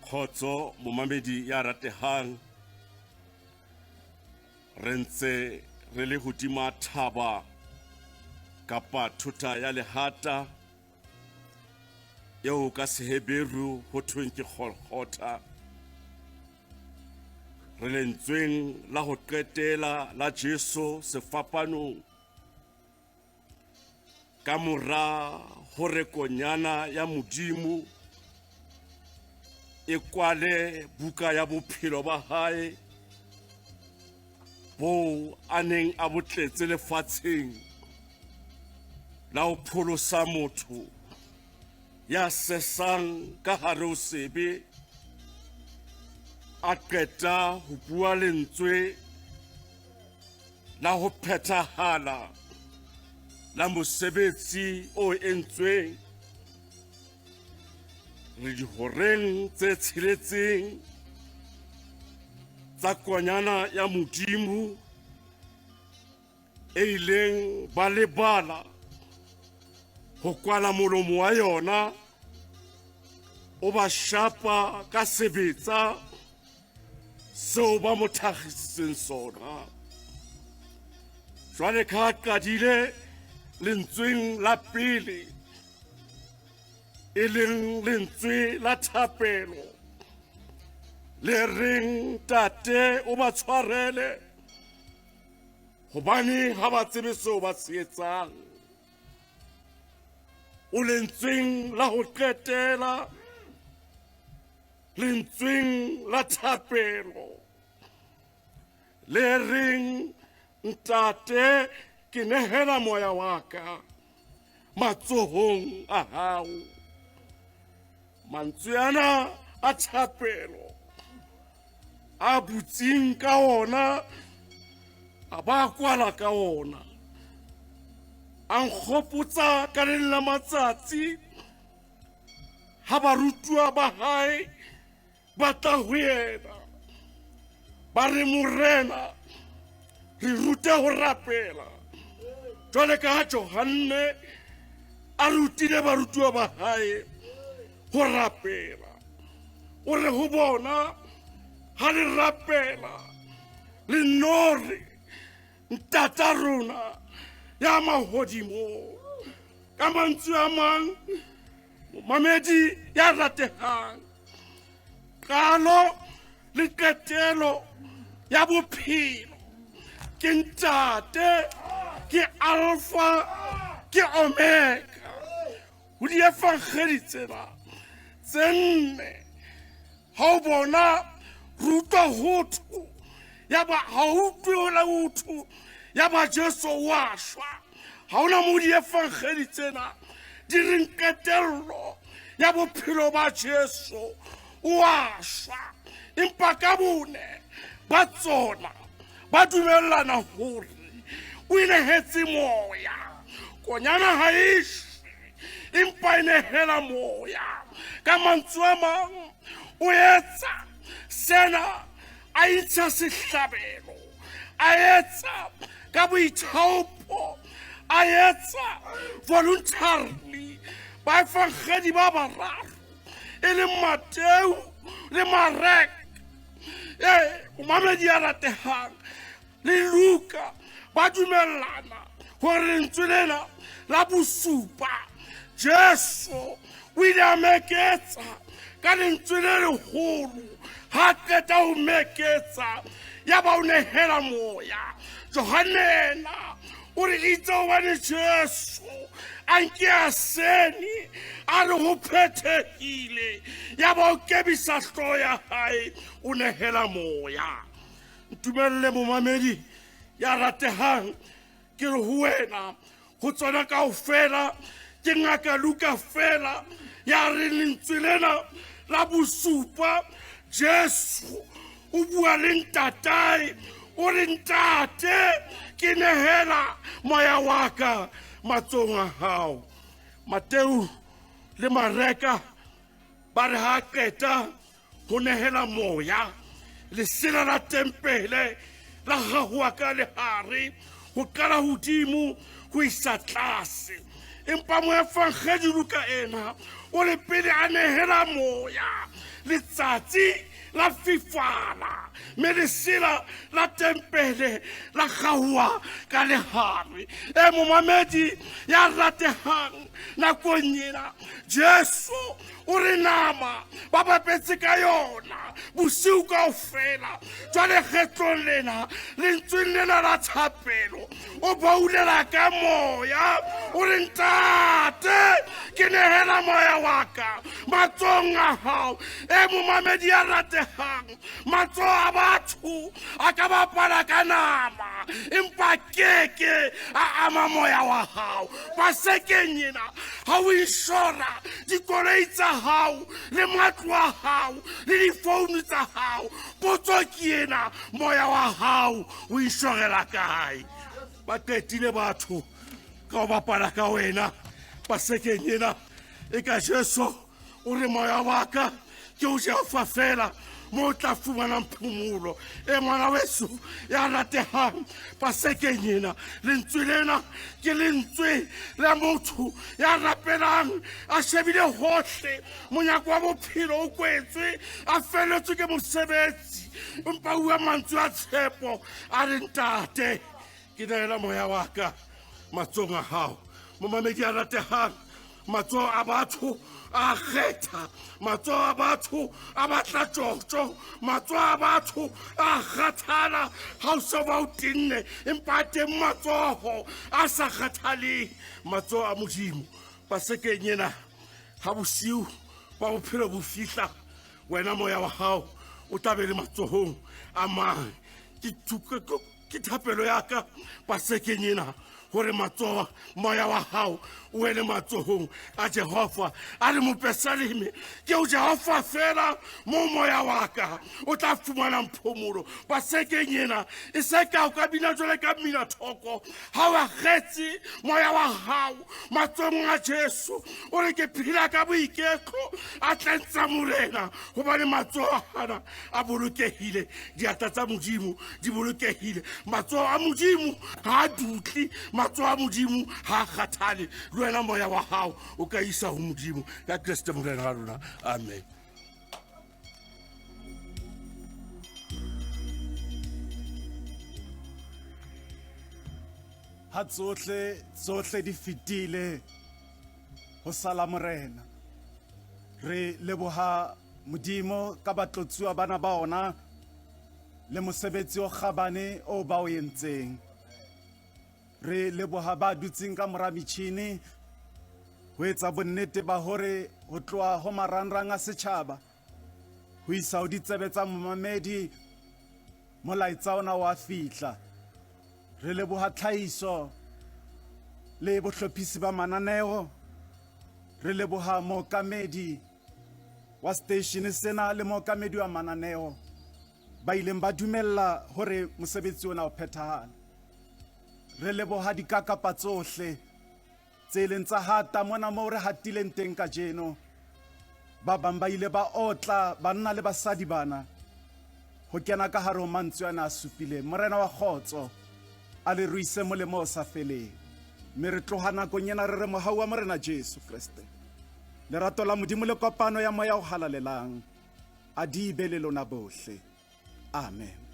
Kgotso momamedi ya ratehang, re ntse re le hodima thaba kapa thota ya lehata eo ka Seheberu ho thweng ke Golgotha. Re lentsweng la ho qetela la Jesu sefapanong. Ka mora hore konyana ya Modimo e kwale buka ya bophelo ba hae boo a neng a bo tletse lefatsheng la ho pholosa motho ya sesang ka hare ho sebe, a qeta ho bua lentswe la ho phethahala la mosebetsi o entsweng. Re dihoreng tse tsheletseng tsa konyana ya Modimo e ileng ba lebala ho kwala molomo wa yona, o ba shapa ka sebetsa seo ba mo thagisitseng sona. Jwale ka qadile lentsweng la pele, e leng lentswe la thapelo le reng, Tate o ba tshwarele hobane ha ba tsebe seo ba se etsang. O lentsweng la ho qetela, lentsweng la thapelo le reng, Ntate, ke nehela moya wa ka matsohong a hao. Mantswe ana a thapelo a butseng ka ona, a ba kwala ka ona, a nkgopotsa ka leng la matsatsi ha barutuwa ba hae ba tla ho yena ba re, Morena, re rute ho rapela jwale ka ha Johanne a rutile barutuwa ba hae ho rapela. O re ho bona, ha le rapela le nore, Ntata rona ya mahodimong. Ka mantswe a mang, momamedi ya ratehang, qalo le qetelo ya bophelo ke Ntate, ke Alpha, ke Omega. Ho diefangedi tsena tse nne ha o bona re utlwa hotho ya ba ha o utlwe ho la otho ya ba Jesu wa shwa. Ha ona mo diefangedi tsena di reng qetello ya bophelo ba Jesu o a shwa, empa ka bone ba tsona ba dumellana hore o inehetse moya. Konyana ha e shwe, empa e nehela moya. Ka mantswe a mang, o etsa sena a intsha sehlabelo, a etsa ka boithaopo, a etsa voluntarily. Baefangedi ba bararo e leng Mateu le Marek, ee, momamedi ya ratehang, le Luka ba dumellana gore lentswe lena la bosupa Jesu o ile a meketsa ka lentswe le legolo. Ha qeta ho meketsa ya ba o nehela moya. Johanne ena o re itse hobane Jesu a nke a sene a re ho phethehile, ya ba o kebisa hlooho ya hae, o nehela moya. Ntumelle momamedi ya ratehang, ke re ho wena, ho tsona kaofela ke ngaka Luka fela ya reng lentswe lena la bosupa Jesu o bua le ntatae, o re, Ntate, ke nehela moya wa ka matsohong a hao. Mateu le Mareka ba re ha qeta ho nehela moya, lesela la tempele la gagoa ka lehare ho qala hodimo ho isa tlase. Empa moefangedi Luka ena o le pele a nehela moya, Letsatsi la fifala, mme lesela la tempele la kgaoha ka lehare. E momamedi ya ratehang, nakong ena Jesu o re nama ba bapetse ka yona bosiu kaofela. Jwale kgetlong lena, lentsweng lena la thapelo, o boulela ka moya, o re, Ntate, ke nehela moya wa ka matsong a hao. E momamedi ya ratehang, matsoho a batho a ka bapala ka nama, empa keke a ama moya wa hao. Pasekeng ena, ha o inshora dikoloi tsa hao le matlo a hao le difounu tsa hao, potso ke ena, moya wa hao o inshorela kae? Ba qetile batho ka ho bapala ka wena pasekeng ena. E ka Jesu o re, moya wa ka ke o Jehova fela mo o tla fumanang phomolo. E ngwana weso ya ratehang, pasekeng ena lentswe lena ke lentswe la motho ya rapelang a shebile hohle, monyako wa bophelo o kwetswe, a feletswe ke mosebetsi, empa ua mantswe a tshepo a re, Ntate, ke neela moya wa ka matsong a hao. Momamedi a ratehang, matsoho a batho a kgetha, matsoho a batho a batla tjotjo, matsoho a batho a kgathala ha o se ba o tenne, empa a teng matsoho a sa kgathaleng, matsoho a Modimo. Pasekeng ena, ha bosiu ba bophelo bo fihla, wena moya wa hao o tla be le matsohong a mang? Ke thapelo ya ka pasekeng ena gore matsoho, moya wa hao o wele matsohong a Jehova. A re mopesaleme, ke o Jehova fela mo moya wa ka o tla fumanang phomolo. Pasekeng ena, e se ka o ka bina jwale ka mmina thoko ha wa kgetse moya wa hao matsong a Jesu, o re, ke phela ka boiketlo a tlentsa Morena, gobane matsoho ana a bolokehile, diatla tsa Modimo di bolokehile. Matsoho a Modimo ga a dutle, matsoho a Modimo ga a kgathale. Le wena moya wa gago o ka isa go Modimo ka Kreste Morena wa rona. Amen. Ha tsohle tsohle di fetile, ho sala Morena. Re leboha Modimo ka batlotsuwa bana ba ona le mosebetsi o kgabane o ba o entseng. Re leboha ba dutseng ka mora metjhini ho etsa bonnete ba hore ho tloha ho marangrang a setjhaba ho isa ho ditsebe tsa momamedi molaetsa ona wa fihla. Re leboha tlhahiso le bohlophisi ba mananeo. Re leboha mookamedi wa seteishene sena le mookamedi wa mananeo ba ileng ba dumella hore mosebetsi ona o phethahale. Re leboha dikakapa tsohle tse ileng tsa hata mona moo re hatileng teng kajeno. Ba bang ba ile ba otla banna le basadi bana ho kena ka hare ho mantswe ana a supileng. Morena wa kgotso a le ruise molemo o sa feleng. Mme re tloha nakong ena re re mohau wa Morena Jesu Kreste, lerato la Modimo le kopano ya Moya o Halalelang a di be le lona bohle. Amen.